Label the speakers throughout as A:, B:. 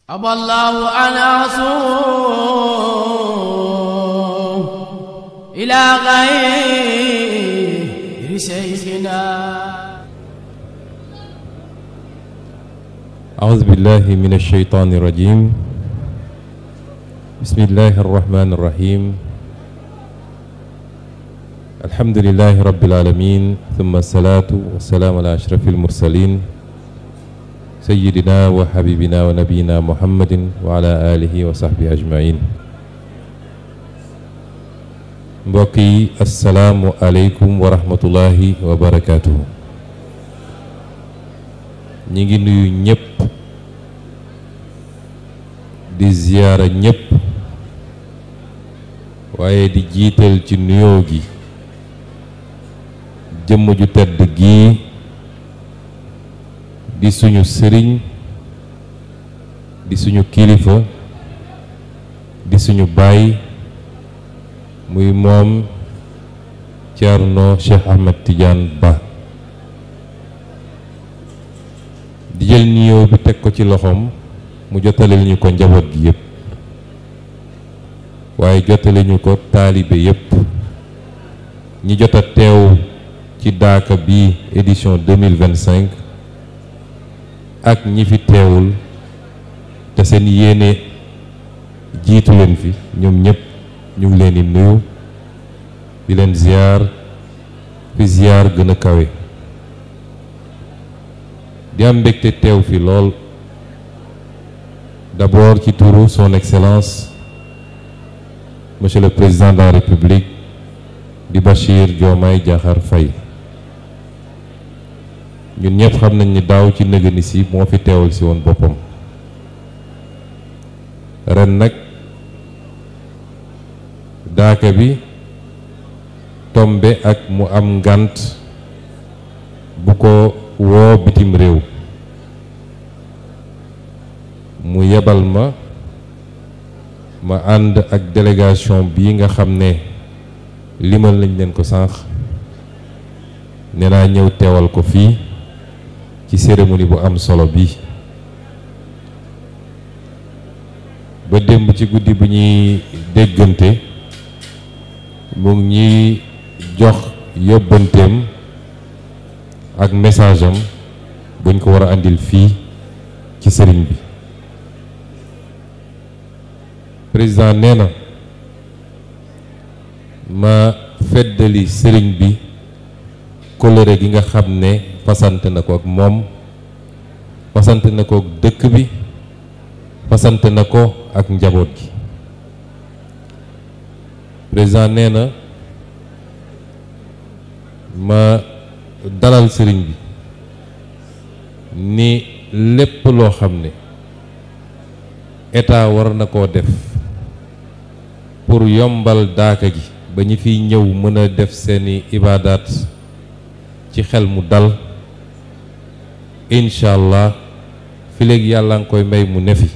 A: أبى الله أن أصوم إلى غير شيخنا.
B: أعوذ بالله من الشيطان الرجيم. بسم الله الرحمن الرحيم. الحمد لله رب العالمين، ثم الصلاة والسلام على أشرف المرسلين سيدنا وحبيبنا ونبينا محمد وعلى آله وصحبه أجمعين. mbokk yi assalaamu aleykum wa rahmatullahi wa barakaatuhu. ñi ngi nuyu ñëpp di ziyaara ñëpp, waaye di jiital ci nuyoo gi jëmm ju tedd gii di suñu sëriñ, di suñu kilifa, di suñu baay, muy moom Thierno Cheikh Ahmed Tidiane Ba. di jël nuyoo bi teg ko ci loxoom mu jottaleel ñu ko njaboot gi yépp, waaye jottale ñu ko taalibe yépp ñi jot a teew ci daaka bi édition 2025 ak ñi fi teewul te seen yéene jiitu leen fi, ñoom ñépp ñu ngi leen di nuyu, di leen ziyaar fi ziyaar gën a kawe. di am mbégte teew fi lool, d'abord ci turu son excellence monsieur le président de la république di Bachir Diomaye Diakhar Faye. ñun ñëpp xam nañ ni daaw ci nëgëni si moo fi teewal si woon boppam. ren nag daaka bi tombe ak mu am ngànt bu ko woo bitim réew, mu yebal ma ànd ak délégation bii nga xam ne limal nañ leen ko sànq, nee naa ñëw teewal ko fii ci cérémonie bu am solo bi. ba démb ci guddi bu ñuy déggante mu ngi ñuy jox yóbbanteem ak message am buñ ko war a andil fii ci sëriñ bi. président nee na ma feddali sëriñ bi kóllëre gi nga xam ne fasante na ko ak moom, fasante na ko ak dëkk bi, fasante na ko ak njaboot gi. président nee na ma dalal sëriñ bi ni lépp loo xam ne état war na koo def pour yombal daaka gi ba ñi fiy ñëw mën a def seeni ibaadaat ci xel mu dal, incha allah fi léegi yàlla nga koy may mu ne fi,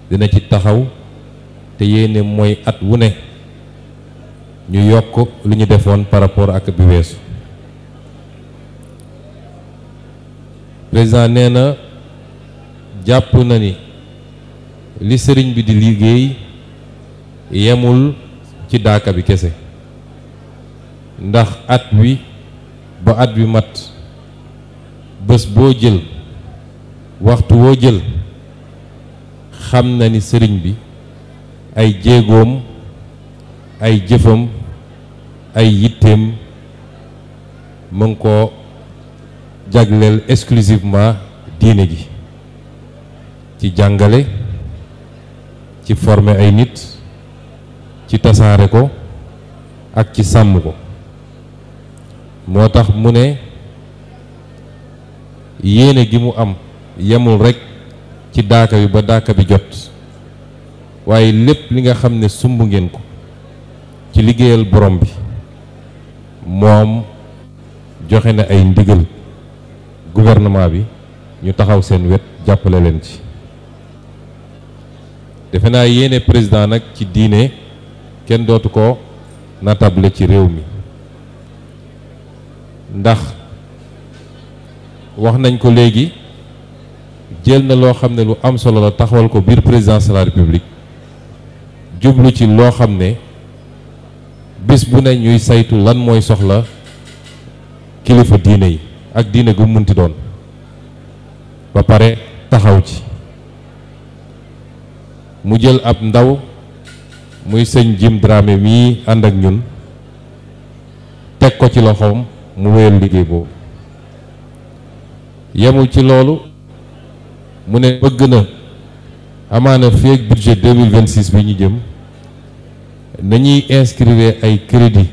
B: dina ci taxaw te yéene mooy at wu ne ñu yokk lu ñu defoon par rapport ak bi weesu. président nee na jàpp na ni li sëriñ bi di liggéey yemul ci daaka bi kese, ndax at wi ba at wi mat, bés boo jël, waxtu woo jël, xam na ni sëriñ bi ay jéegoom, ay jëfam, ay yitteem mu ngi ko jagleel exclusivement diine gi, ci jàngale, ci former ay nit, ci tasaare ko ak ci sàmm ko. moo tax mu ne yéene gi mu am yemul rekk ci daaka bi ba daaka bi jot, waaye lépp li nga xam ne sumb ngeen ko ci liggéeyal borom bi, moom joxe na ay ndigal gouvernement bi ñu taxaw seen wet jàppale leen ci. defe naa yéene président nag ci diine kenn dootu ko natable ci réew mi, ndax wax nañ ko léegi jël na loo xam ne lu am solo la taxawal ko biir présidence de la république jublu ci loo xam ne bis bu ne ñuy saytu lan mooy soxla kilifa diine yi ak diine gu munti doon ba pare taxaw ci mu jël ab ndaw muy sëñ Jim Dramé mii ànd ak ñun teg ko ci loxoom mu wéyal liggéey boobu yemul ci loolu mu ne bëgg na amaana fii ak budget 2026 bi ñu jëm nañuy inscrire ay crédit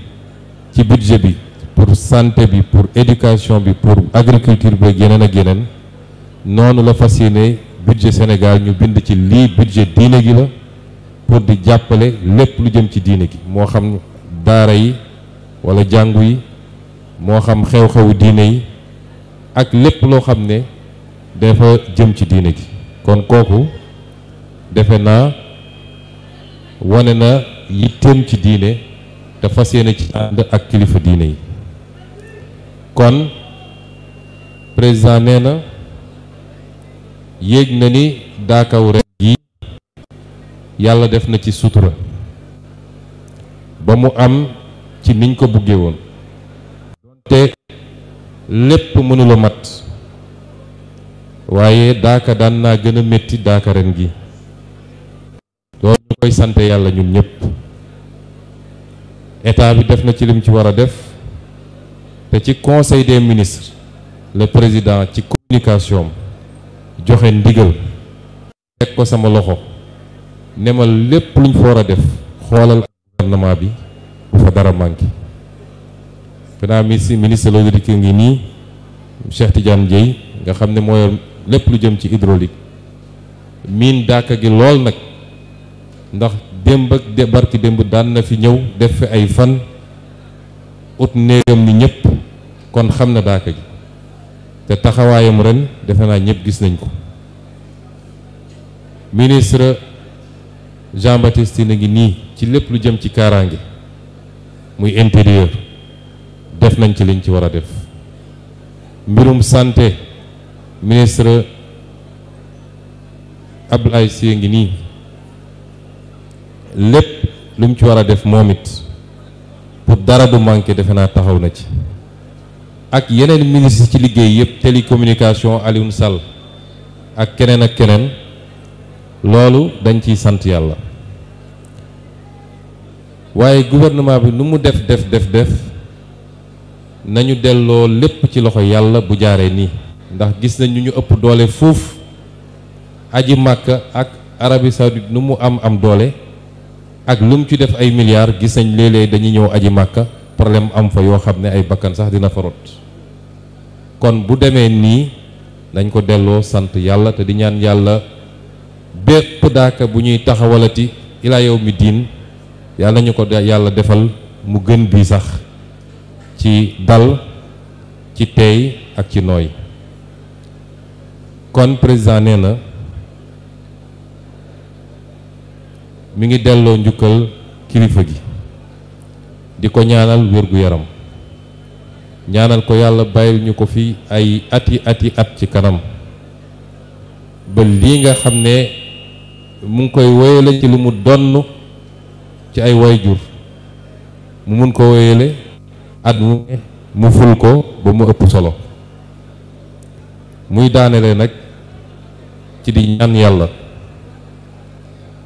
B: ci budget bi pour santé bi pour éducation bi pour agriculture bi ak yeneen ak yeneen noonu la fas yéene budget Sénégal ñu bind ci lii budget diine gi la pour di jàppale lépp lu jëm ci diine gi moo xam daara yi wala jàngu yi moo xam xew-xewu diine yi ak lépp loo xam ne dafa jëm ci diine gi kon kooku defe naa wane na yitteem ci diine te fas yéene ci ànd ak kilifa diine yi kon président nee na yéeg na ni daakaw ren gi yàlla def na ci sutura ba mu am ci niñ ko buggee woon te lépp mënula mat waaye daaka daan naa gën a métti daaka ren gi loolu ñu koy sante yàlla ñun ñëpp état bi def na ci lim ci war a def te ci conseil des ministres le président ci communication joxe ndigal teg ko sama loxo ne ma lépp luñ fa war a def xoolal gouvernement bi bu fa dara manqué fenaa ministre de l'Agriculture ngi nii Cheikh Tidiane Dièye nga xam ne mooy lépp lu jëm ci hydraulique miin daaka gi lool nag ndax démb ak barki démb daan na fi ñëw def fi ay fan ut néegam ni ñëpp kon xam na daaka gi te taxawaayam ren defe naa ñëpp gis nañ ko ministre Jean-Baptiste Tine ngi nii ci lépp lu jëm ci kaaraange muy intérieur def nañ ci liñ ci war a def mbirum santé ministre Abdoulaye Sy ngi nii lépp lu mu ci war a def moom it pour dara du manqué defe naa taxaw na ci ak yeneen ministre ci liggéey yëpp télécommunication Alioune Sall ak keneen loolu dañ ciy sant yàlla waaye gouvernement bi nu mu def nañu delloo lépp ci loxo yàlla bu jaaree nii ndax gis nañ ñu ëpp doole fuuf aji Màkka ak Arabie Saoudite nu mu am doole ak lu mu ci def ay milliards gis nañ léeg-léeg dañuy ñëw aji Màkka problème am fa yoo xam ne ay bakkan sax dina fa rot kon bu demee nii nañ ko delloo sant yàlla te di ñaan yàlla bépp daaka bu ñuy taxawalati ilaa yow mi diin yàlla nañu ko yàlla defal mu gën bii sax ci dal ci teey ak ci nooy kon président nee na mi ngi delloo njukkal kilifa gi di ko ñaanal wér-gu-yaram ñaanal ko yàlla bàyyil ñu ko fi ay ati at ci kanam ba lii nga xam ne mu ngi koy wéyale ci li mu donn ci ay waajur mu mun ko wéyale at mu ful ko ba mu ëpp solo muy daanele nag ci di ñaan yàlla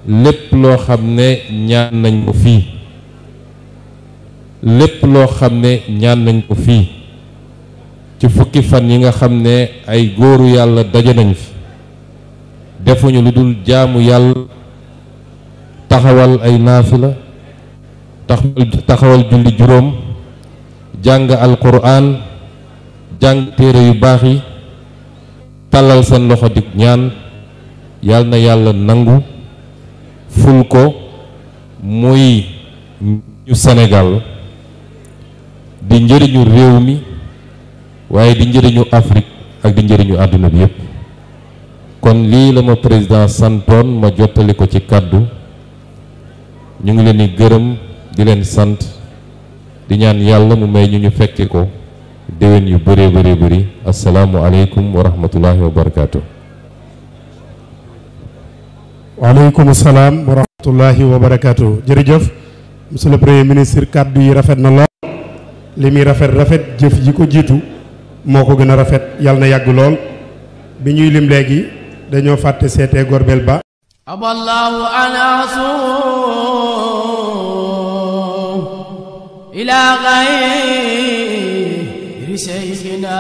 B: lépp loo xam ne ñaan nañ ko fii lépp loo xam ne ñaan nañ ko fii ci fukki fan yi nga xam ne ay góoru yàlla daje nañ fi defuñu lu dul jaamu yàlla taxawal ay naafila taxawal julli juróom jàng alquran jàng téere yu baax yi tàllal seen loxo di ñaan yàlla na yàlla nangu ful ko muy ñu Sénégal di njëriñu réew mi waaye di njëriñu Afrique ak di njëriñu àdduna bi yépp kon lii la ma président santoon ma jottali ko ci kàddu ñu ngi leen di gërëm di leen sant di ñaan yàlla mu may ñu fekke ko déwén yu bëree bëri asalaamu aleykum wa rahmatullahi wa barakaatu.
C: waaleykum salaam wa rahmatullahi wa barakaatu. jërëjëf monsieur le premier ministre, kàddu yi rafet na lool. li muy rafet jëf ji ko jiitu moo ko gën a rafet, yàlla na yàgg lool. bi ñuy lim léegi dañoo fàtte seetee Gorbel Ba.
A: aballahu anasu ila ghayri shaykhina